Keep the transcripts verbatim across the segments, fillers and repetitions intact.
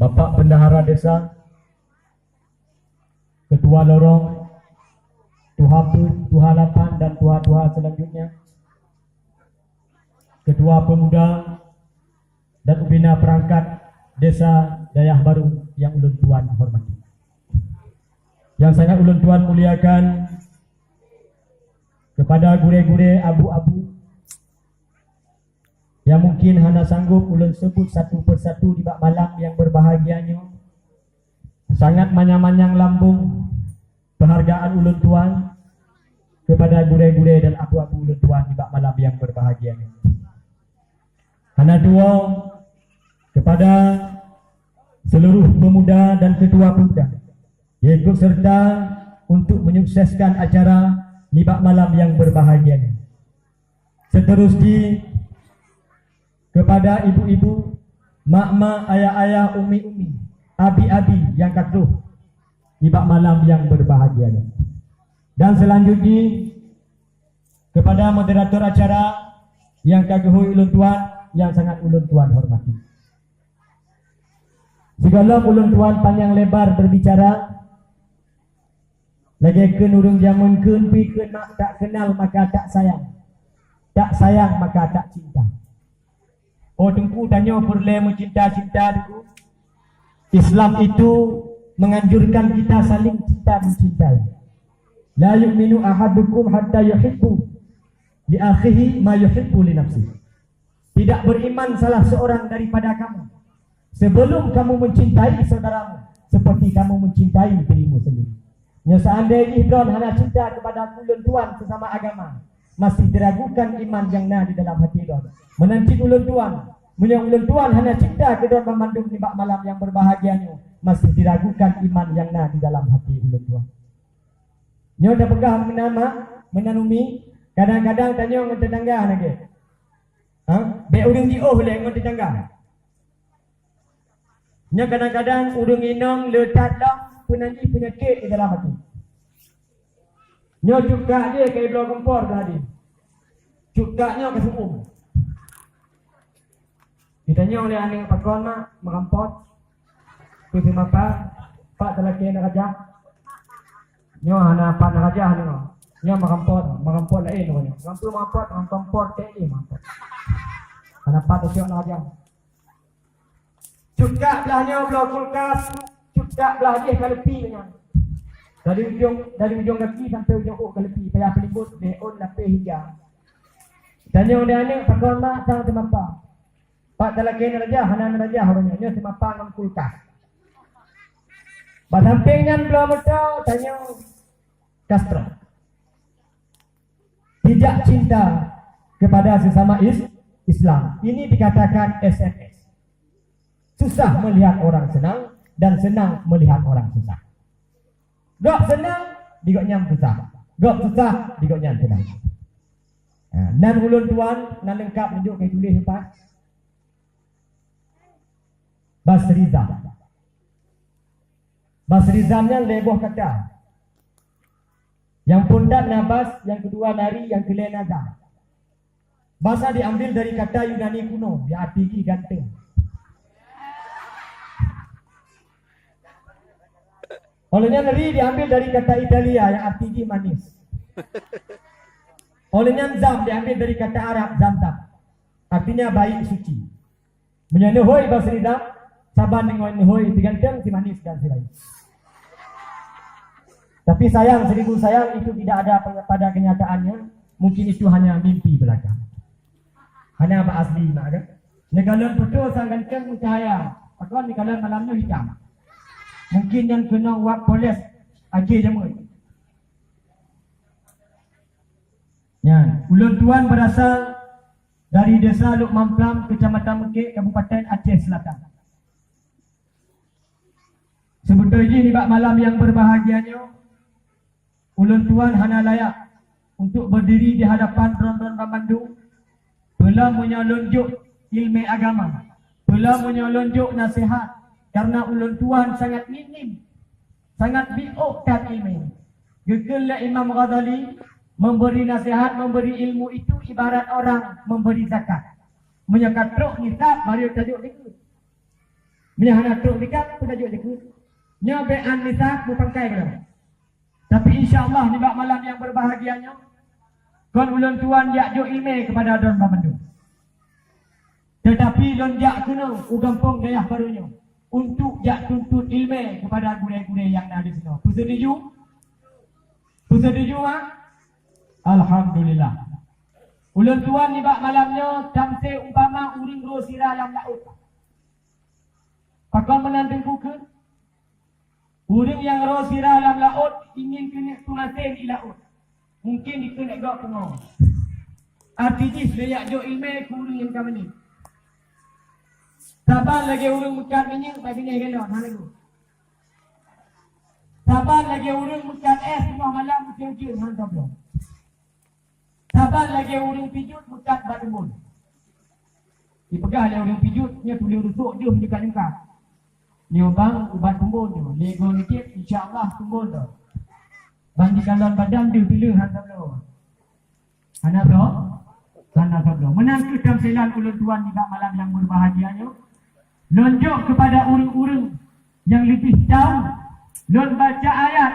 Bapak Bendahara Desa, Ketua Lorong, Tuha Peuet, Tuha Lapan dan tuha-tuha selanjutnya, Ketua Pemuda dan Ubina Perangkat Desa Dayah Baru yang ulôn tuan hormati. Yang sangat ulôn tuan muliakan, kepada gurée-gurée, abu-abu, yang mungkin hana sanggup ulôn sebut satu persatu di bak malam yang berbahagia nyoe. Sangat manyang-manyang lambung penghargaan ulôn tuan kepada gurée-gurée dan abu-abu ulôn tuan di bak malam yang berbahagia nyoe. Hana tuwoe kepada seluruh pemuda dan ketua pemuda yang ikut serta untuk menyukseskan acara nibak malam yang berbahagia nyoe. Seterus jih, kepada ibu-ibu, mak-mak, ayah-ayah, umi-umi, abi-abi nyang ka troh nibak malam yang berbahagia nyoe. Dan selanjut jih, kepada moderator acara nyang ka geuhôi ulôn tuan, nyang sangat ulôn tuan hormati. Sigohlom ulôn tuan panyang lebar berbicara, lagée kheun ureuëng jamén kheun, pi kheun mak, tak kenal maka tak sayang, tak sayang maka tak cinta. Oh Teungku, tanyoe peureulée meucinta-cinta, Teungku. Islam itu menganjurkan kita saling cinta mencintai. La yu'minu ahadukum hatta yuhibbu li akhihi ma yuhibbu li nafsihi. Tidak beriman salah seorang daripada kamu sebelum kamu mencintai saudaramu seperti kamu mencintai dirimu sendiri. Nyoe seandainya droen hana cinta kepada ulôn tuan sesama agama, masih diragukan iman nyang na di dalam hati droen. Meunan cit ulôn tuan, meunyoe ulôn tuan hana cinta keu droen banmandum nibak malam nyang berbahagia nyoe, masih diragukan iman nyang na di dalam hati ulôn tuan. Nyoe tapeugah meunan mak, meunan umi, kadang-kadang tanyoe ngon tetangga lagée. Ha? Bék ureuëng jiôh lé ngon tetangga. Nyoe kadang-kadang ureuëng inong le that lom peunan jih peunyakét di dalam até. Nyoe cut kak jih ka ibloe kompor tadi. Cut kak nyoe ka seuuem. Geutanyong lé aneuk, "Pakon mak meurampot?" Keu seumapa, "Pat talakée neurajah." Nyoe hana pat neurajah nyoe. Nyoe meurampot, meurampot laén nyoe. Meurampot, meurampot, meurampot, meurampot, teuh meurampot. Hana pat teucok neurajah. Cut kak blah nyoe bloe kulkas, cut kak blah jih ka leupi nyan. Dari ujong, dari ujong gaki sampai ujong ôk ka leupi, payah peulimbot lé ôn lapéh ija. Tanyong di aneuk, "Pakon mak sang seumapa?" "Pat talakée neurajah, hana neurajah uroe nyoe, nyoe seumapa ngon kulkas." Bak sampéng nyan bloe moto, tanyong kastro. Tidak cinta kepada sesama is-, Islam. Ini dikatakan S M S. Susah melihat orang senang dan senang melihat orang susah. Gob senang, di gobnyan susah. Gob susah, di gobnyan senang. Ha, nan ulôn tuan, nan leungkab, neujok keu tuléh empat. Basrizam. Basrizam nyan lhée boh kata. Nyang phôn that na bas, nyang keudua na ri, nyang keulhée na zam. Basa diambil dari kata Yunani kuno, yang arti jih ganteng. Oleh nyan ri diambil dari kata Italia, yang arti jih manis. Oleh nyan zam diambil dari kata Arab zamzam, artinya baik suci. Meunyoe neuhôi Basrizam, saban deungon neuhôi si ganteng, si manis dan si baik. Tapi sayang, seribu sayang, itu tidak ada pada kenyataannya. Mungkin itu hanya mimpi belaka. Hana bak asli mak kan? Neukalon foto sang ganteng meucahaya, pakon neukalon malam nyoe hitam. Mungkin nyan keunoe wak poles akhé jameun. Nyan, ulôn tuan berasal dari Desa Luk Mamplam, Kecamatan Mekek, Kabupaten Aceh Selatan. Seubeutôi jih nibak malam nyang berbahagia nyoe, ulôn tuan hana layak untuk berdiri di hadapan droen-droen banmandum. Peulom meunyoe lôn jok ileumèe agama, peulom meunyoe lôn jok naseuhat, karena ulôn tuan sangat minim, sangat biôk that ileumèe. Geukheun lé Imam Ghazali, memberi nasihat, memberi ilmu itu ibarat orang memberi zakat. Meunyoe ka trok nisab, baru tajok dikeue. Meunyoe hana trok dikat, peue tajok jeuet keuh? Nyoe bèk an nisa meupangkai keudroe. Tapi insya Allah nibak malam nyang berbahagia nyoe, kon ulôn tuan jak jok ileumèe keupada droe banmandum. Tetapi lôn jak keunoe u gampông dayah barô nyoe untuk jak tuntut ileumèe keupada gurèe-gurèe nyang na disinoe. Peuseutuju? Peuseutuju, ha? Alhamdulillah. Ulôn tuan nibak malam nyoe tamsé umpama ureueng rô sira lam laôt. Pakon meunan Teungku kheun? Ureueng nyang rô sira lam laôt ingin keuneuk teumasén di laôt. Mungken dikheun lé gob pungo. Arti jih lé jak jok ileumèe keu ureueng nyang ka meunan. Saban lagèe ureueng meukat minyeuk bak binéh galon, hana geuh. Saban lagèe ureueng meukat èh teungoh malam ujeuen-ujeuen, hana tabloe. Saban lagèe ureueng pijuet meukat bak tumbon. Jipeugah lé ureueng pijuet, nyoe tuleueng rusok jeuem nyungkat-nyungkat. Nyoe bang ubat tumbon nyoe, lhèe goe nitip, insya Allah tumbon droe. Ban jikalon badan deuh pileue hana bloe. Hana bloe? Hana bloe. Meunan kheueh tamsilan ulôn tuan nibak malam nyang berbahagia nyoe. Lôn jok keupada ureueng-ureueng nyang leubeh tau, lôn baca ayat,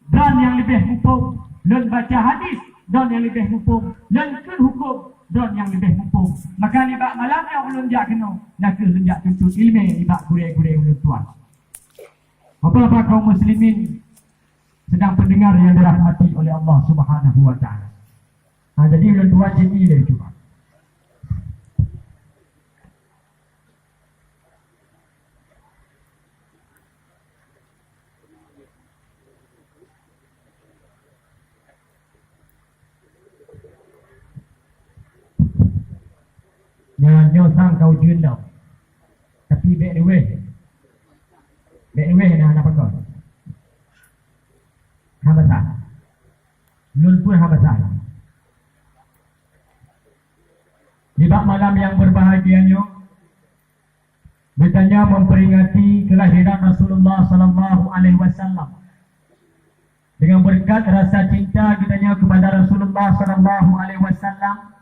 droe nyang leubeh muphom, lôn baca hadis, droe nyang leubeh muphom, lôn kheun hukôm, droe nyang leubeh muphom. Maka nibak malam nyoe ulôn jak keunoe, na kheueh lôn jak tuntut ileumèe nibak gurèe-gurèe ulôn tuan. Bapak-bapak kaum muslimin, sidang pendengar yang dirahmati oleh Allah Subhanahu wa Ta'ala. Ha, jadi ulôn tuan sini lé cuba. Nyoe, nyoe sang ka ujeuen dah. Tapi bèk leweh. Bèk leweh na, na pakon. Hana masalah. Lôn pun hana masalah. Nibak malam nyang berbahagia nyoe, geutanyoe memperingati kelahiran Rasulullah sallallahu alaihi wasallam. Dengan berkat rasa cinta geutanyoe kepada Rasulullah sallallahu alaihi wasallam,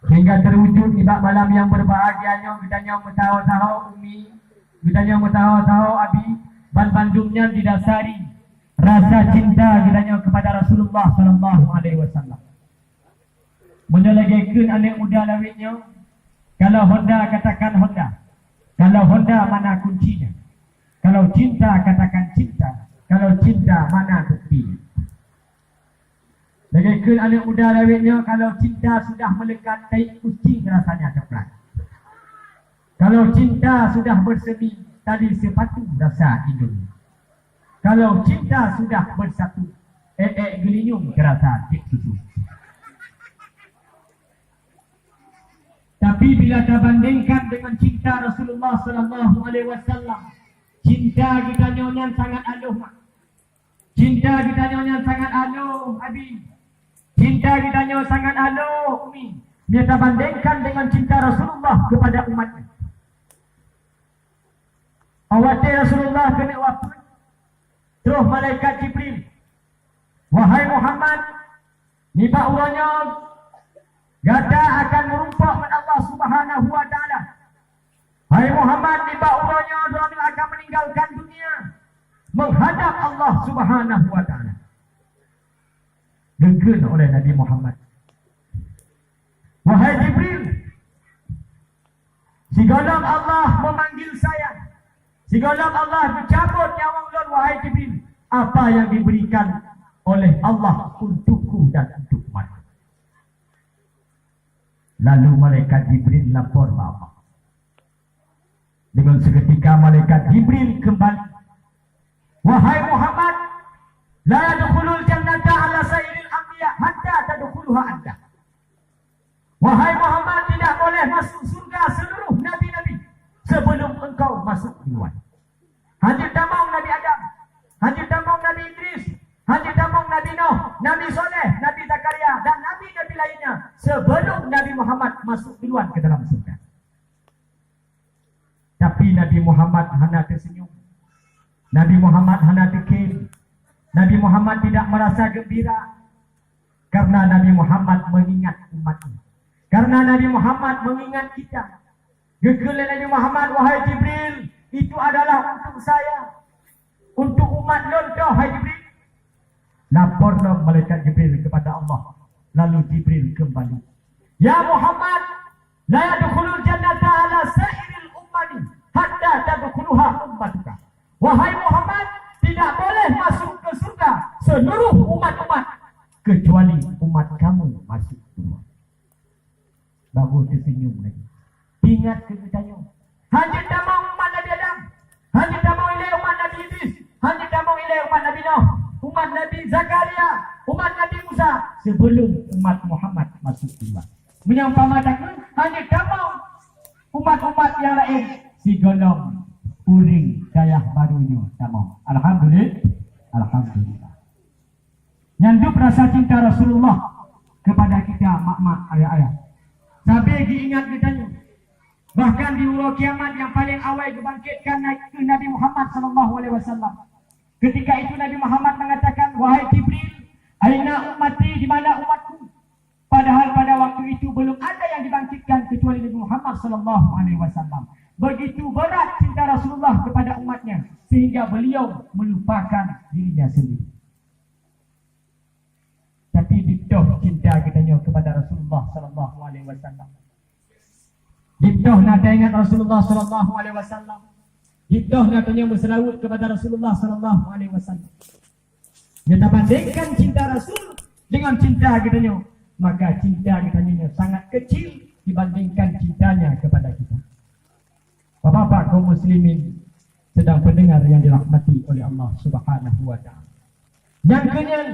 sehingga terwujud nibak malam nyang berbahagia nyoe geutanyoe meusaho-saho umi, geutanyoe meusaho-saho abi, ban bandum nyan didasari rasa cinta geutanyoe kepada Rasulullah sallallahu alaihi wasallam. Meunyoe lagèe kheun aneuk muda lawét nyoe, kalau Honda katakan Honda, kalau Honda mana kuncinya, kalau cinta katakan cinta, kalau cinta mana buktinya. Lagèe kheun aneuk muda lawét nyoe, kalau cinta sudah melekat, tai kucing rasanya coklat. Kalau cinta sudah bersemi, tali sepatu rasa Indomie. Kalau cinta sudah bersatu, èk-èk geulinyueng terasa cit susu. Tapi bila tabandingkan dengan cinta Rasulullah sallallahu alaihi wasallam, cinta geutanyoe nyan sangat aloh mak. Cinta geutanyoe nyan sangat aloh abi. Cinta geutanyoe sangat aloh umi. Bila tabandingkan dengan cinta Rasulullah kepada umatnya. Awak Rasulullah keuneuk wafeuet, troh malaikat Jibril, "Wahai Muhammad, nibak uroe nyoe gata akan meurumpok ngon Allah Subhanahu wa Ta'ala. Hai Muhammad, nibak uroe nyoe droeneuh akan meninggalkan dunia, menghadap Allah Subhanahu wa Ta'ala." Geukheun oleh Nabi Muhammad, "Wahai Jibril, sigohlom Allah memanggil saya, sigohlom Allah geucabot nyawöng lôn, wahai Jibril, apa yang diberikan oleh Allah untukku dan untuk umatku?" Lalu malaikat Jibril lapor bak Allah. Dengan seketika malaikat Jibril kembali, "Wahai Muhammad, la yadkhulul jannata ala sairil anbiya hatta tadkhuluha anta." Wahai Muhammad, tidak boleh masuk surga seluruh nabi-nabi sebelum engkau masuk duluan. Hanjeuet tamong Nabi Adam, hanjeuet tamong Nabi Idris, hanjeuet tamong Nabi Nuh, Nabi Soleh, Nabi Zakaria, dan nabi-nabi lainnya sebelum Nabi Muhammad masuk duluan ke dalam surga. Tapi Nabi Muhammad hana teusenyum. Nabi Muhammad hana teukhém. Nabi Muhammad tidak merasa gembira. Karena Nabi Muhammad mengingat umatnya. Karena Nabi Muhammad mengingat kita. Geukheun lé Nabi Muhammad, "Wahai Jibril, itu adalah untuk saya, untuk umat lôn toh, hai Jibril." Lapor lom malaikat Jibril kepada Allah. Lalu Jibril kembali, "Ya Muhammad, la yadkhulul jannata ala sa'iril ummati hatta tadkhuluha ummatuka." "Wahai Muhammad, tidak boleh masuk ke surga seluruh umat-umat kecuali umat kamu masuk duluan." Baru tersenyum lagi. Ingat ke geutanyoe? Hana tamong umat Nabi Adam, hana tamong ilée umat Nabi Idris, hana tamong ilée umat Nabi Nuh, umat Nabi Zakaria, umat Nabi Musa, sebelum umat Muhammad masuk duluan. Meunyoe umpama takheun hana tamong umat-umat nyang laén, sigohlom ureuëng dayah barô nyoe tamong. Alhamdulillah. Alhamdulillah. Nyan dub rasa cinta Rasulullah kepada kita mak-mak, ayah-ayah. Sabe geuingat geutanyoe. Bahkan di uroe kiamat nyang paleng awai geubangkitkan na-, Nabi Muhammad sallallahu alaihi wasallam. Ketika itu Nabi Muhammad mengatakan, "Wahai Jibril, aina ummati, di mana umatku?" Padahal pada waktu itu belum ada yang dibangkitkan kecuali Nabi Muhammad sallallahu alaihi wasallam. Begitu berat cinta Rasulullah kepada umatnya sehingga beliau melupakan dirinya sendiri. Tapi ditoh cinta geutanyoe kepada Rasulullah sallallahu alaihi wasallam. Ditoh na taingat Rasulullah sallallahu alaihi wasallam. Ditoh na tanyoe meuseulaweuet kepada Rasulullah sallallahu alaihi wasallam. Nyoe tabandingkan cinta Rasul dengan cinta geutanyoe, maka cinta geutanyoe nyoe sangat kecil dibandingkan cintanya kepada kita. Bapak-bapak kaum muslimin sedang pendengar yang dirahmati oleh Allah Subhanahu wa taala. Nyang keunyan,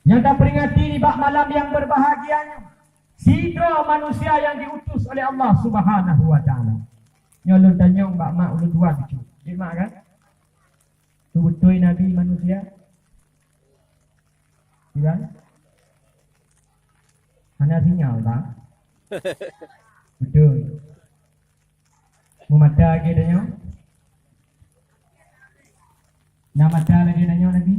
nyang taperingati nibak malam yang berbahagia nyoe, sidroe manusia yang diutus oleh Allah Subhanahu wa taala. Nyoe lôn tanyong bak mak ulôn dua cucu. Dik mak kan? Beutôi Nabi manusia? Iya? Hana sinyal, bang. Beutôi. Meumata lagée tanyoe? Na mata lagée tanyoe Nabi?